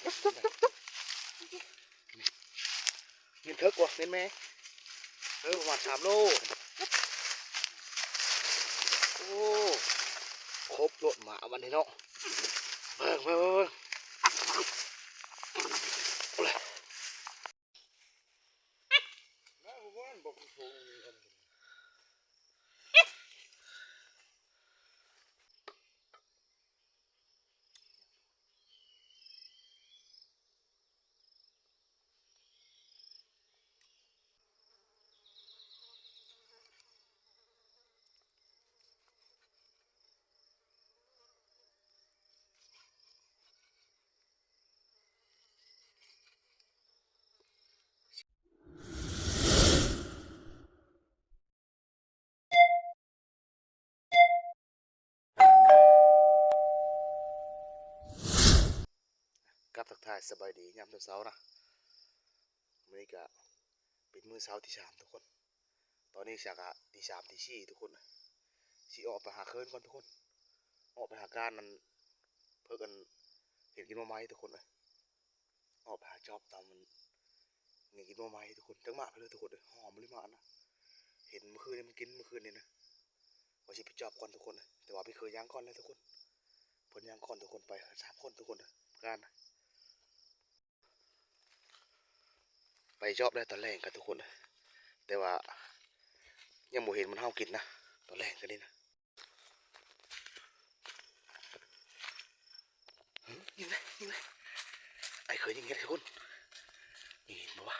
ເຫັນເຖິກບໍ່ ເຫັນແມ່? ເອີ ປະມານສາມໂລ. ໂອ້ ຄົບໂລດໝາບັດນີ້ເນາະ. ເບິ່ງ ເບິ່ງ ເບິ່ງ ເບິ່ງ. ກັບທັກທາຍສະບາຍດີຍາມເຊົ້າໆນະ. ມື້ນີ້ກະເປັນມື້ເຊົ້າທີສາມທຸກຄົນ. ຕອນນີ້ກະຕີສາມ ຕີສີ່ທຸກຄົນ. ຊິອອກໄປຫາເຂີນກ່ອນທຸກຄົນ. ອອກໄປຫາການນັ້ນ ເພິ່ນອັນ ເຮັດກິນໜໍ່ໄມ້ທຸກຄົນເອີຍ. ອອກໄປຫາຈອບຕຳ ນີ້ ກິນໜໍ່ໄມ້ທຸກຄົນ. ຈັກມາກເລີຍທຸກຄົນເອີຍ. ຫອມມະລິມານະ. ເຫັນມື້ຄືນນີ້ມັນກິນ ມື້ຄືນນີ້ນະ. ວ່າຊິໄປຈອບກ່ອນທຸກຄົນເອີຍ. ແຕ່ວ່າໄປເຄີຍຍ່າງກ່ອນແຫຼະທຸກຄົນ. ເພິ່ນຍ່າງກ່ອນທຸກຄົນ. ໄປສາມຄົນທຸກຄົນເອີຍ. ການ ໄປຈອບໄດ້ຕອນແລງກັນທຸກຄົນ. ແຕ່ວ່າຍັງບໍ່ເຫັນມັນເຫົ່າກິນນະ ຕອນແລງກັນນີ້ນະ. ຍິງເລີຍ ຍິງເລີຍ. ອ້າຍເຄີຍຍິງເຫັດທຸກຄົນ. ນີ້ເຫັນບໍ່ວະ?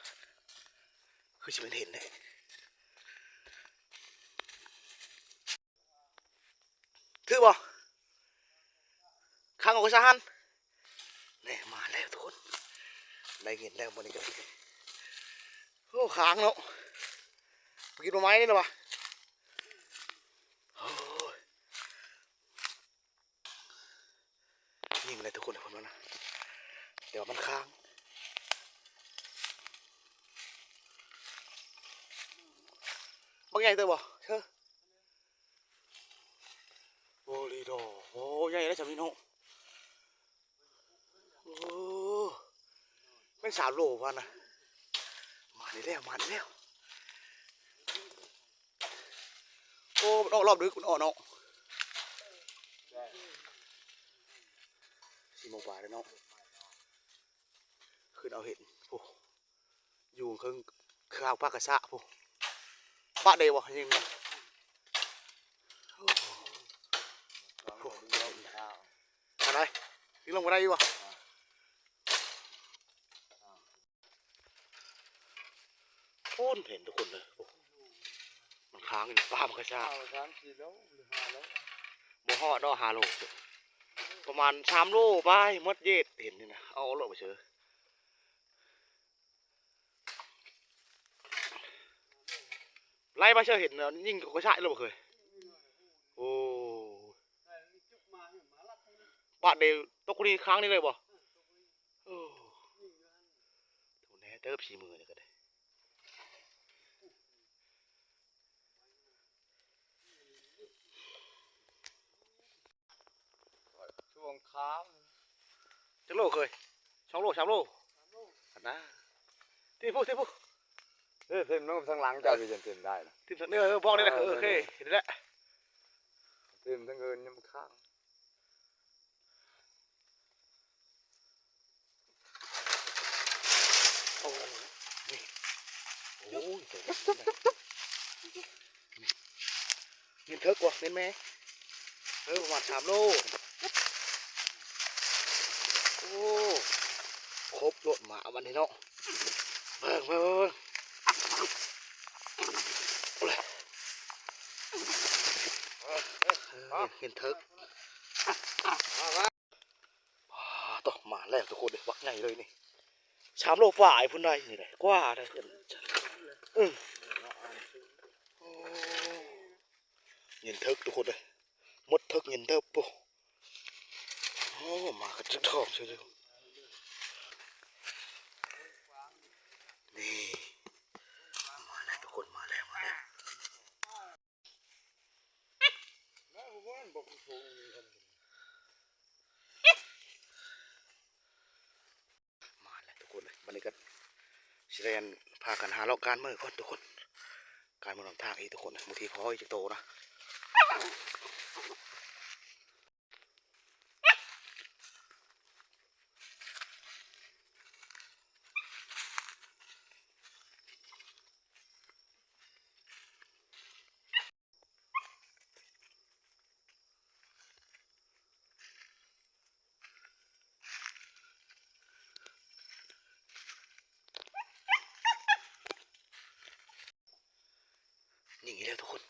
ຄືຊິແມ່ນເຫັນເດ້. ຖືກບໍ່? ຄາງອອກກະສາຫັ້ນ. ແນ່ ມາແລ້ວທຸກຄົນ. ໄດ້ເງິນແລ້ວມື້ນີ້ກະໄດ້. ໂອ້ ຄາງເນາະ. ໄປກິນໜໍ່ໄມ້ນີ້ລະວະ. ໂອ້ຍ ຍິງໄດ້ທຸກຄົນເພິ່ນວ່ານະ. ແຕ່ວ່າມັນຄ້າງ. ບັກໃຫຍ່ເຕີບບໍ່ເຊີ? ໂອ້ ລີໂດ. ໂອ້ ໃຫຍ່ເດ້ຊ່ຳນີ້ເນາະ. ໂອ້ ແມ່ນສາມໂລວ່ານະ. ມານີ້ແລ້ວ ມານີ້ແລ້ວ. ໂອ້ ມັນອອກຮອບດຶກ ມັນອອກເນາະ. ສີ່ໂມງປາຍແລ້ວເນາະ. ຂຶ້ນເອົາເຫັດ ໂອ້ ຢູ່ເທິງຄາວປາກກະສະພຸ້ນ. ປະໄດ້ບໍ່? ຍິງມາ. ໂອ້ ໂອ້ ອັນໃດ? ຍິງລົງບໍ່ໄດ້ຢູ່ບໍ່? ພຸ້ນ ເຫັນທຸກຄົນເລີຍ. ໂອ້ ມັນຄ້າງຢູ່ ປາມັນກະຊາກ. ສາມສີ່ໂລ ຫຼືຫ້າໂລ ບໍ່ຮອດດອກ ຫ້າໂລ ປະມານສາມໂລປາຍ. ໝົດເຢດ ເຫັນນີ້ນະ ເອົາໂລດໄປເຊີ. ໄລ່ມາເຊີ ເຫັນຍິງກະຊາກແລ້ວບໍ່ເຄີຍ. ໂອ້ ບາດນີ້ຕົກນີ້ຄ້າງນີ້ເລີຍບໍ່? ໂອ້ ໂດນແນ່ເຕີບ ສີ່ມື້ນີ້ກະໄດ້. ຊ່ວງຄ້າງ ຈັກໂລເຄີຍ? ສອງໂລ ສາມໂລ ສາມໂລ ຫັ້ນນະ. ທີ່ພຸ້ນ ທີ່ພຸ້ນ. ເອີ ຖິ້ມລົງທາງຫຼັງເຈົ້າ ເອີ ຊິຈັ່ງຕື່ມໄດ້ນະ. ຖິ້ມທາງ ເອີ ບອກນີ້ແຫຼະ. ເອີ ເອີ ໂອເຄ ເຫັນແລ້ວ. ຕື່ມທາງອື່ນຍັງຄ້າງ. ໂອ້ ນີ້ ໂອ້ຍ ໂຕນີ້ ເຫັນເຖິກບໍ່ ເຫັນແມ່? ເອີ ປະມານສາມໂລ. ໂອ້ ຄົບໂລດໝາບັດນີ້ເນາະ. ເບິ່ງ ເບິ່ງ ເບິ່ງ ເບິ່ງ. ເຫັນເຖິກ. ປາດໂທ້ ມາແລ້ວທຸກຄົນເອີຍ ບັກໃຫຍ່ເລີຍນີ້. ສາມໂລປາຍພຸ້ນໃດ໋ ນີ້ໄດ໋ ກວ່າໄດ໋. ເອີ ໂອ້ ຍິງເຖິກທຸກຄົນເອີຍ ໝົດເຖິກຍິງເຖິກ. ໂອ້ ໂອ້ ມາກະເຖິກທອງເຊີຍ. ນີ້ ມາແລ້ວທຸກຄົນ ມາແລ້ວ ມາແລ້ວ. ແລ່ນພາກັນຫາເລາະການມື້ກ່ອນທຸກຄົນ ການມື້ນຳທາງອີກທຸກຄົນ ບາງທີພໍອີກຈັກໂຕນະ. ຍິງອີກແລ້ວທຸກຄົນ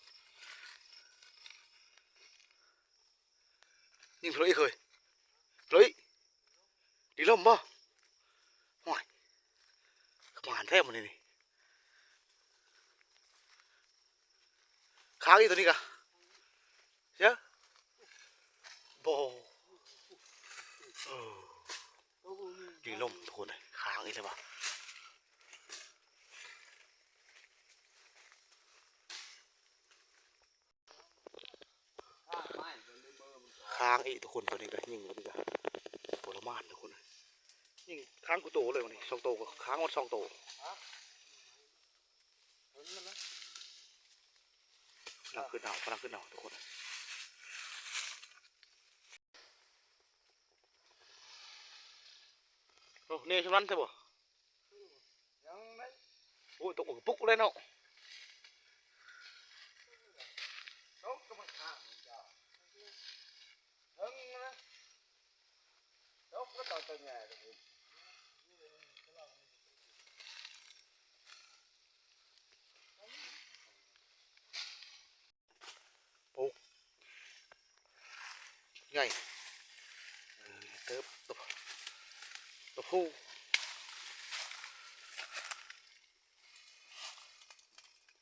ຍິງເພິ່ນອີກເຄີຍ ເຮີ້ຍ ດີລົມບໍ່? ໂອ້ຍ ກະໝານແທ້ມື້ນີ້ນີ້ ຄ້າງອີກໂຕນີ້ກະ ເຊີ ບໍ່ ເອີ ດີລົມທຸກຄົນເອີຍ ຄ້າງອີກແລ້ວວ່າ. ຄ້າງອີກທຸກຄົນ ໂຕນີ້ກະຍິງ ໂຕນີ້ກະ ໂອ້ ລະໝານທຸກຄົນ ຍິງຄ້າງກູໂຕເລີຍ ວັນນີ້ສອງໂຕ ກະຄ້າງໝົດສອງໂຕ ກຳລັງຂຶ້ນເອົາ ກຳລັງຂຶ້ນເອົາທຸກຄົນ. ໂອ້ ເນຊຳນັ້ນແທ້ບໍ່? ຍັງໄດ້ ໂອ້ຍ ຕົກບັກປຸກເລີຍເນາະ ຕົກກະມັນຂ້າງເຈົ້າ ເຖິງນະ ຕົກກະຕອນໂຕໃຫຍ່ ໂອ້ ໃຫຍ່ ເອີ ເຕີບ ໂຕ ໂຕຜູ້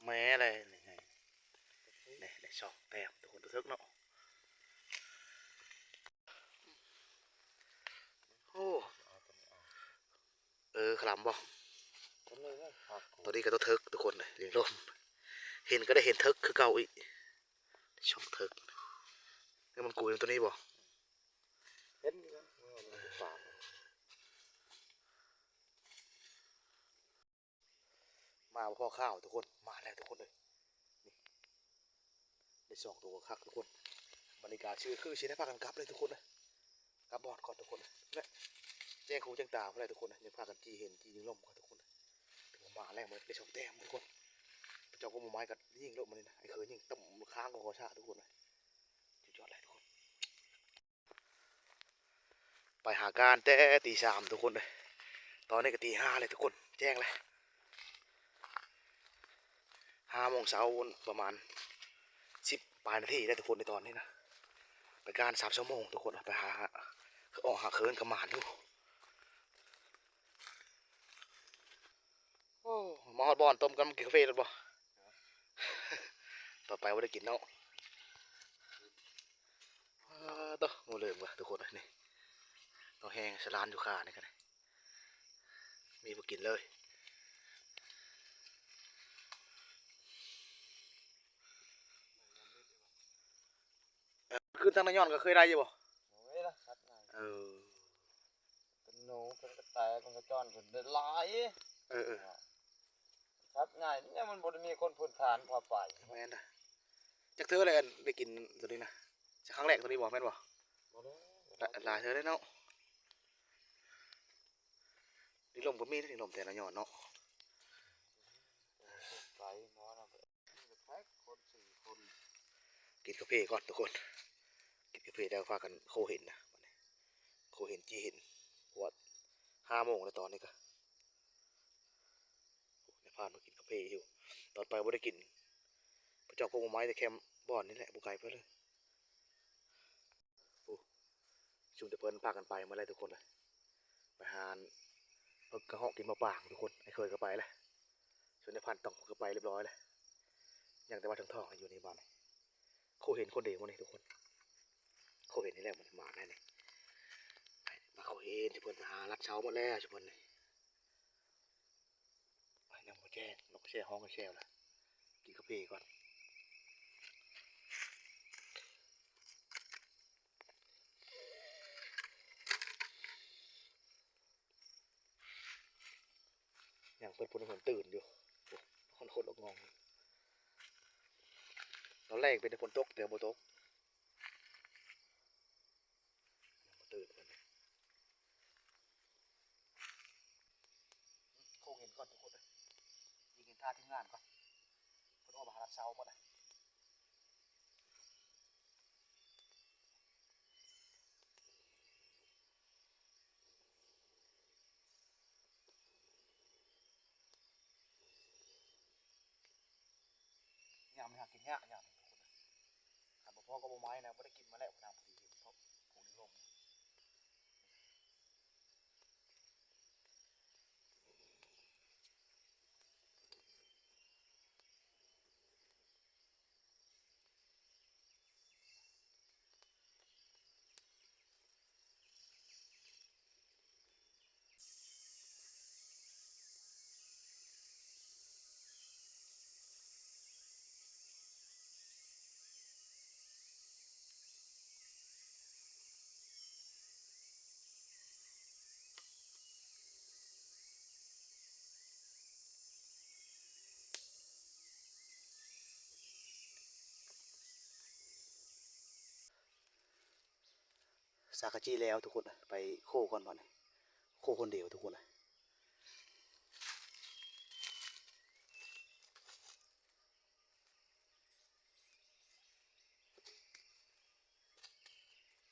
ແມ່ແຫຼະ ນີ້ ນີ້ ໄດ້ສອງແຕ້ມທຸກຄົນ ຕົວເຖິກເນາະ ໂອ້. ເອີ ຄະລຳບໍ່? ໂຕນີ້ກະໂຕເຖິກທຸກຄົນເອີຍ ລີງລົມ ເຫັນກະໄດ້ເຫັນເຖິກຄືເກົ່າອີກ ສອງເຖິກ ແລ້ວມັນກູນໂຕນີ້ບໍ່? ເຫັນຢູ່ ມາບໍ່ພໍຄາວທຸກຄົນ ມາແລ້ວທຸກຄົນເອີຍ ນີ້ ໄດ້ສອງໂຕຄັກທຸກຄົນ ບັນຍາກາດຄື ຄືຊິໄດ້ພາກັນກັບເລີຍທຸກຄົນເອີຍ ກັບບ່ອນກ່ອນທຸກຄົນເອີຍ ແລະ ແຈ້ງຫູແຈ້ງຕາພຸ້ນແຫຼະທຸກຄົນເອີຍ ຍັງພາກັນຈີ່ເຫັນຈີ່ລີງລົມກ່ອນທຸກຄົນເອີຍ ຖືວ່າມາແລ້ວມື້ນີ້ ໄດ້ສອງແຕ້ມທຸກຄົນ ເຈົ້າກໍບໍ່ໝາຍກັບຍິງໂລດມື້ນີ້ນະ ໄອ້ເຂີຍຍິງຕຳຄ້າງກໍຂໍຊ້າທຸກຄົນເອີຍ ສຸດຍອດເລີຍທຸກຄົນ. ໄປຫາການແຕ່ຕີສາມທຸກຄົນເອີຍ ຕອນນີ້ກະຕີຫ້າແລ້ວທຸກຄົນ ແຈ້ງແລ້ວ ຫ້າໂມງເຊົ້າ ປະມານສິບປາຍນາທີແລ້ວທຸກຄົນ ໃນຕອນນີ້ນະ ໄປການສາມຊົ່ວໂມງທຸກຄົນ ໄປຫາ ອອກຫາຄືນກະໝານຢູ່. ໂອ້ ມາຮອດບ່ອນຕົ້ມກັນ ກິນກາເຟໂລດບໍ່? ຕໍ່ໄປບໍ່ໄດ້ກິນເນາະ ອາ ໂຕ ງູເລີມກະທຸກຄົນເອີຍ ນີ້ ໂຕແຮງສະຫຼານຢູ່ຄານີ້ກະໄດ້ ມີບໍ່ກິນເລີຍ. ຂຶ້ນທາງນາຍອນກະເຄີຍໄດ້ຢູ່ບໍ່? ໂອ້ຍ ລະສັດງ່າຍ ເອີ ເປັນໜູ ເປັນກະແຕ ເປັນກະຈ້ອນ ກະໄດ້ຫຼາຍ ເອີ ເອີ ສັດງ່າຍ ແນວມັນບໍ່ໄດ້ມີຄົນພື້ນຖານພາໄປ ແມ່ນລະ ຈັກເທື່ອແລ້ວໄດ້ກິນໂຕນີ້ນະ ຈັກຄັ້ງແລກໂຕນີ້ບໍ່ ແມ່ນບໍ່? ບໍ່ໄດ້ ຫຼາຍເທື່ອແລ້ວເນາະ ນີ້ລົມກະມີ ນີ້ລົມແຕ່ລະຍອດເນາະ ໄປໝໍນະ. ກິນກາເຟກ່ອນທຸກຄົນ ກິນກາເຟແລ້ວພາກັນໂຄເຫັນນະ ໂຄເຫັນຈີ່ເຫັນ ເພາະວ່າຫ້າໂມງແລ້ວຕອນນີ້ກະ ໄດ້ພາມາກິນກາເຟຢູ່ ຕອນໄປບໍ່ໄດ້ກິນ ພະເຈົ້າໂພກໝາກໄມ້ແຕ່ແຄມບ່ອນນີ້ແຫຼະ ບໍ່ໄກໄປເລີຍ. ໂອ້ ຊຸມແຕ່ເພິ່ນພາກັນໄປໝົດແລ້ວທຸກຄົນເອີຍ ໄປຫາ ເພິ່ນກະເຫາະກິນໝາກປາງທຸກຄົນ ໄອ້ເຂີຍກະໄປແລ້ວ ສ່ວນໄອ້ພັນຕ້ອງກະໄປລຽບຮ້ອຍແລ້ວ ຍັງແຕ່ວ່າທອງທອງຢູ່ໃນບ້ານ ໂຄເຫັນຄົນດຽວມື້ນີ້ທຸກຄົນ ໂຄເຫັນນີ້ແຫຼະ ມັນມາແລ້ວນີ້ ມາໂຄເຫັນ ຊຸມເພິ່ນໄປຫາລັດເຊົາໝົດແລ້ວ ຊຸມເພິ່ນນີ້. ຍັງບໍ່ແຈ້ງ ນົກແຊຮ້ອງແຊວລະ ກິນກາເຟກ່ອນ ຍັງ ເພິ່ນ ເພິ່ນຕື່ນຢູ່ ໂອ້ ຄົນ ຄົນອອກງອງ. ຕອນແລງເປັນແຕ່ຝົນຕົກ ແຕ່ບໍ່ຕົກ ຍັງບໍ່ຕື່ນເພິ່ນ. ໂຄງເຫັນກ່ອນທຸກຄົນເອີຍ ຍິງເຫັນທ່າທີມງານກ່ອນ ເພິ່ນອອກມາຫາລັດເຊົາໝົດລະ. ຍາມນີ້ຫາກິນຍາກ ຍາມນີ້ທຸກຄົນເອີຍ ຄັນບໍ່ພໍກໍບໍ່ໄໝ້ນະ ບໍ່ໄດ້ກິນມາແລ້ວ ພວກນີ້ລົມ. ສາກະຈີ່ແລ້ວທຸກຄົນ ໄປໂຄກ່ອນບັດນີ້ ໂຄຄົນດຽວທຸກຄົນ.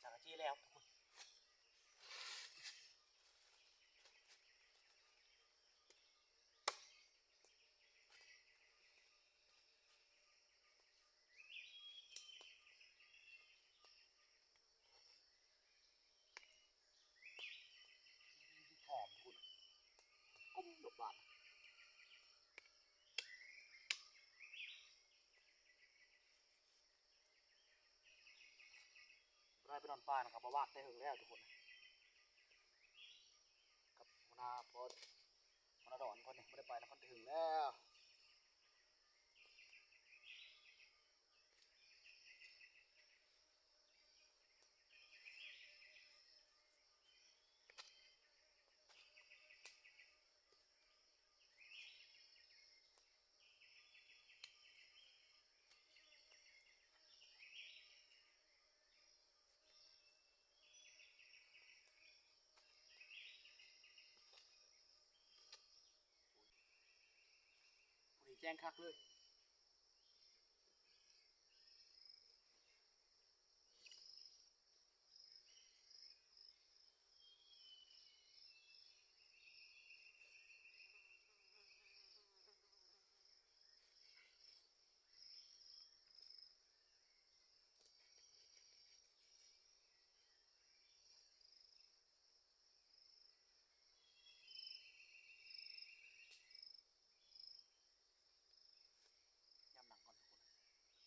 ສາກະຈີ່ແລ້ວທຸກຄົນ. ຫອມພຸ້ນ ກຸ້ມດອກບານ ບໍ່ໄດ້ໄປນອນປ່ານະ ກັບບໍ່ວາກແຕ່ເຫິງແລ້ວທຸກຄົນ ກັບຫົວໜ້າພໍ່ ຫົວໜ້າດອນເພິ່ນນີ້ ບໍ່ໄດ້ໄປນຳເພິ່ນແຕ່ເຫິງແລ້ວ. ຜູ້ນີ້ແຈ້ງຄັກເລີຍ. ຍາມໜັງກ່ອນທຸກຄົນ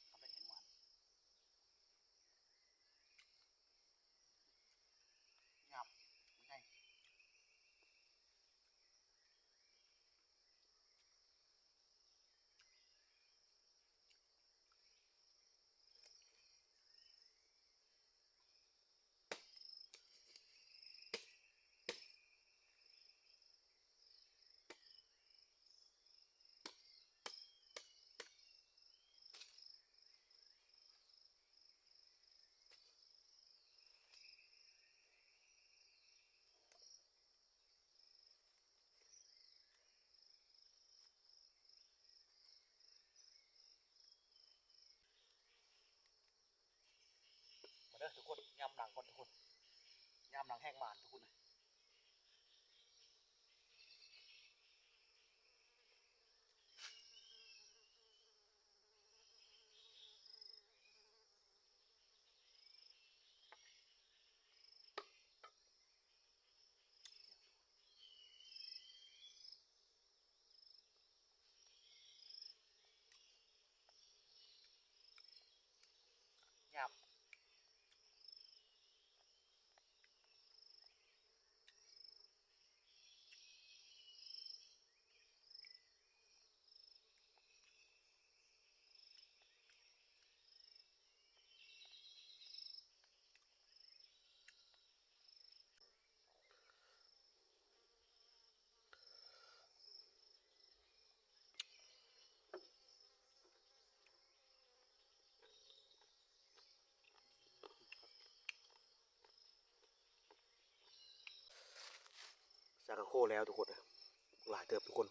ທຳໄດ້ແຮງໝານ ຫຍາບ ມັນໃຫຍ່. ມາເດີທຸກຄົນ ຍາມໜັງກ່ອນທຸກຄົນ ຍາມໜັງແຮງໝານທຸກຄົນ. ຫຍາບ. ກໍໂຄແລ້ວທຸກຄົນ ຫຼາຍເຕີບທຸກຄົນ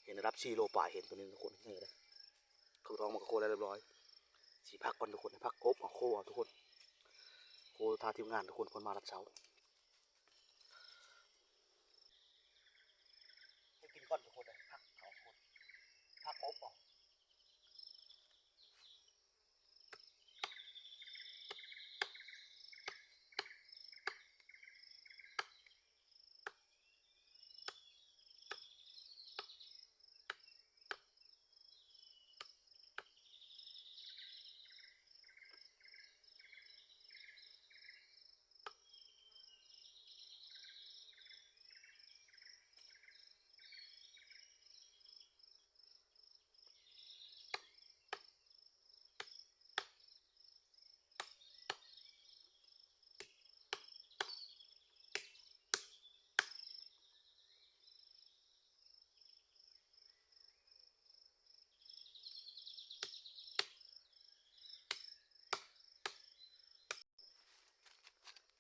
ເຫັນລະດັບສີ່ໂລປາຍ ເຫັນໂຕນີ້ທຸກຄົນ ໃຫຍ່ເດ້. ເຄື່ອງດອງມັນກໍໂຄແລ້ວຮຽບຮ້ອຍ ຊິພັກກ່ອນທຸກຄົນ ພັກອົບເອົາ ໂຄເອົາທຸກຄົນ ໂຄຖ້າທີມງານທຸກຄົນເພິ່ນມາຕອນເຊົ້າ ເຮັດກິນກ່ອນທຸກຄົນເດີ ພັກເອົາທຸກຄົນ ພັກອົບເອົາ.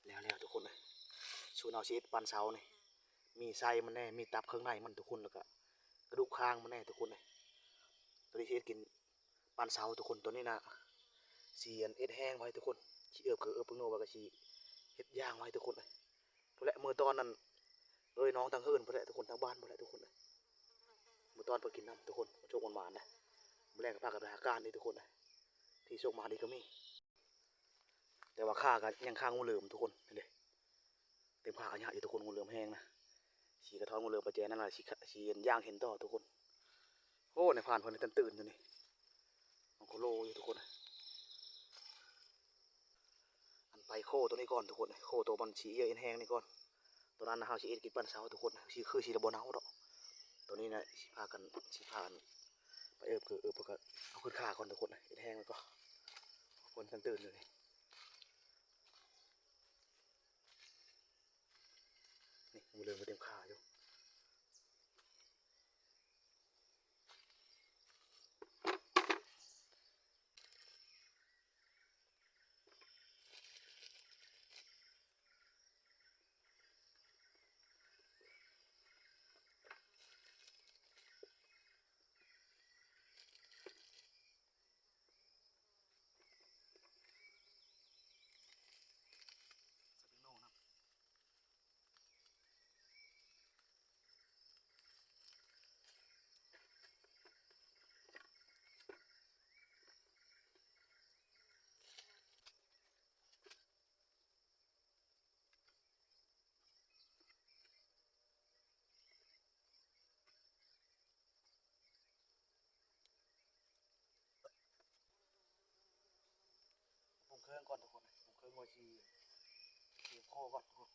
ແລ້ວໆ ທຸກຄົນເອີຍ ສູນເຮົາຊິເຮັດປັນເຊົານີ້ ມີໄສ້ມັນແດ່ ມີຕັບເຄື່ອງໃນມັນທຸກຄົນ ແລ້ວກະກະດູກຄາງມັນແດ່ທຸກຄົນເອີຍ. ຕອນນີ້ຊິເຮັດກິນ ປານເຊົາທຸກຄົນ. ຕອນນີ້ນະ ຊິອັນເຮັດແຫ້ງໄວ້ທຸກຄົນ ຊິເອີບເກືອເອີບແປ້ງນົວ ແລ້ວກໍຊິເຮັດຢ່າງໄວ້ທຸກຄົນເອີຍ. ພຸ້ນແຫຼະ ມື້ຕອນນັ້ນ ເອີຍນ້ອງທາງເຮືອນພຸ້ນແຫຼະທຸກຄົນ ທາງບ້ານພຸ້ນແຫຼະທຸກຄົນເອີຍ. ມື້ຕອນເພິ່ນກິນນຳທຸກຄົນ ໂຊກໝານໆນະ. ມື້ແລງກໍພາກັນໄປຫາການອີກທຸກຄົນເອີຍ ທີ່ໂຊກໝານອີກກໍມີ. ແຕ່ວ່າຂ້າກໍຍັງຄາງູເຫຼີມທຸກຄົນ ເຫັນເດ້. ເຕັມຂາຂະຫຍະຢູ່ທຸກຄົນ ງູເຫຼືອມແຮງນະ. ຊິກະທ້ອນງູເຫຼືອມໄປແຈນັ້ນລະ ຊິ ຊິຍ່າງເຫັນຕໍ່ທຸກຄົນ. ໂອ້ ນາຍພານເພິ່ນຕັນຕື່ນຢູ່ນີ້ ມັນກໍໂລຢູ່ທຸກຄົນ. ອັນໄປໂຄຕົວນີ້ກ່ອນທຸກຄົນ ໂຄຕົວມັນຊິເອີຍແຫ້ງນີ້ກ່ອນ. ຕົວນັ້ນນະ ເຮົາຊິເຮັດກິນປັນເຊົ້າທຸກຄົນ ຊິຄືຊິບໍ່ເນົ່າດອກ. ຕົວນີ້ນະ ຊິພາກັນ ຊິພາກັນໄປເອີບ ຄືເອີບ ເພິ່ນກໍເອົາຂຶ້ນຂາກ່ອນທຸກຄົນ ເຮັດແຫ້ງແລ້ວກໍ ຄົນຕັນຕື່ນຢູ່ນີ້. ນີ້ ງູເຫຼືອມກໍເຕັມຂາຢູ່. ປຸງເຄື່ອງກ່ອນທຸກຄົນ ປຸງເຄື່ອງວ່າຊິ ຊິໂຄກ່ອນທຸກຄົນ.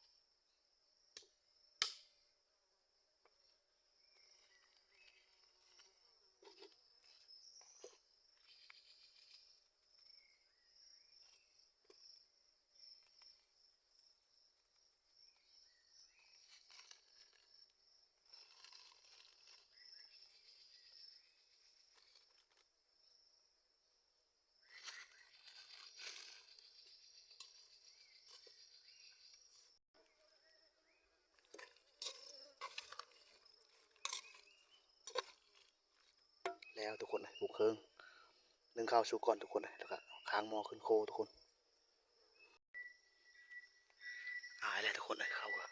ແລ້ວທຸກຄົນ ປຸງເຄື່ອງ ໜຶ້ງເຂົ້າສຸກກ່ອນທຸກຄົນ ແລ້ວກໍຄ້າງໝໍ້ຂຶ້ນໂຄທຸກຄົນ. ອາຍແລ້ວທຸກຄົນເອີຍ ເຂົ້າກໍ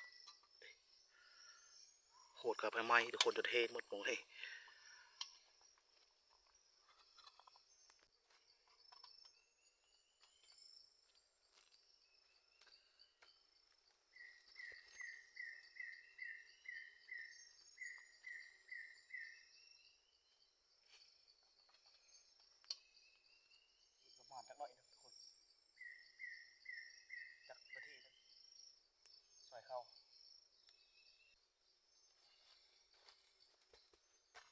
ໂຫດກັບໄຟໄໝ້ທຸກຄົນ ຈົນເທໝົດໝົງເລີຍ. ອີກປະມານຈັກໜ້ອຍໜຶ່ງທຸກຄົນ ຈັກນາທີໜຶ່ງ ຊ່ອຍເຂົ້າ. ເ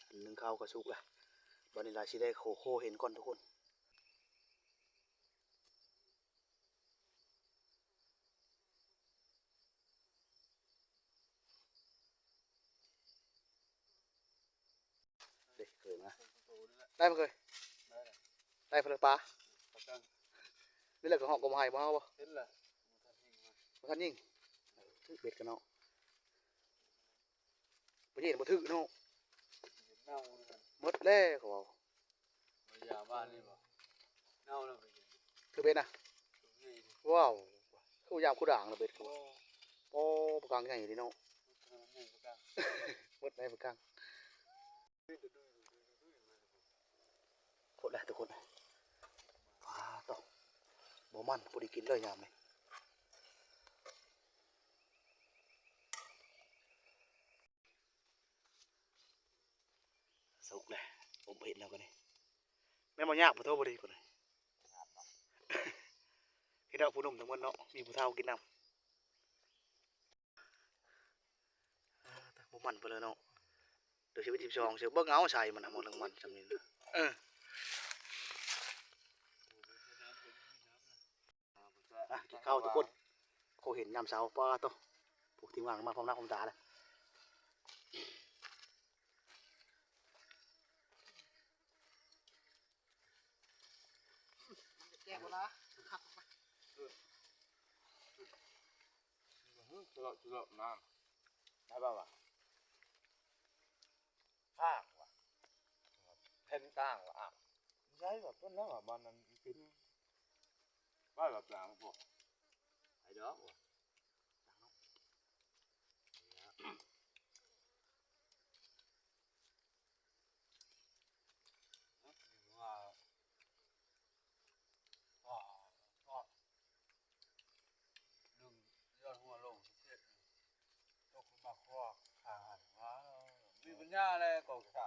ໜຶ້ງເຂົ້າກໍສຸກລະ ບັດນີ້ລະຊິໄດ້ໂຄ ໂຄເຫັນກ່ອນທຸກຄົນ. ເດ້ ເຄີຍມາ ໄດ້ບໍ່ເຄີຍ? ໄດ້ ໄດ້ເພິ່ນປາ ປາກັງ ນີ້ແຫຼະ ກໍເຫາະກໍບໍ່ໃຫ້ບໍ່ເຮົາບໍ່ ເຫັນລະ ບໍ່ທັນຍິງ ບໍ່ທັນຍິງ ຖືກເບັດກັນເນາະ. ບໍ່ຍິງບໍ່ຖືກເນາະ ເນົ່າເລີຍ ໝົດແລ້ວເຂົາເວົ້າ ບໍ່ຢາກວ່ານີ້ບໍ່ ເນົ່າແລ້ວໄປກິນ ຄືເບັດນະ ໂອ້ ຄືຢາມຄູດ່າງລະເບັດ ໂອ້ ໂອ້ ປາກັງໃຫຍ່ເດເນາະ ໃຫຍ່ປາກັງ ໝົດແລ້ວປາກັງ. ໂຄດແຫຼະທຸກຄົນ ປາໂຕ ບໍ່ມັນ ພໍດີກິນເລີຍຍາມນີ້ ສຸກແລ້ວ ຜົມເຫັນແລ້ວກໍນີ້ ແມ່ນບໍ່ຍາກ ບໍ່ໂທບໍ່ດີພຸ້ນ ເຮັດເອົາຜູ້ໜຸ່ມທັງໝົດເນາະ ມີຜູ້ເຖົ້າກິນນຳ. ບໍ່ມັນເພິ່ນເລີຍເນາະ ເດີ ສິບເອັດ ສິບສອງ ເຊື່ອ ເບິ່ງເອົາໃສ່ມັນນະ ໝໍ້ເລື່ອງມັນຊ່ຳນີ້ນະ ເອີ ອ່ະ ກິນເຂົ້າທຸກຄົນ ໂຄເຫັນຍາມເຊົ້າ ປາໂຕ ພວກທີມງານມາພ້ອມໜ້າພ້ອມຕາເລີຍ. ແກະບໍ່ລະ ຄັກ ອື ຈະເລາະ ຈະເລາະນ້ຳ ໄດ້ບໍ່ວະ ພາກວະ ເຫັນຕ່າງວະ ອ່ະ ໃຊ່ວ່າ ເພິ່ນແລ້ວວ່າ ມັນນັ້ນເປັນ ໄດ້ວ່າ ແປງພວກ ໄດ້ດອກວະ. ມີປັນຍາແລ້ວກໍ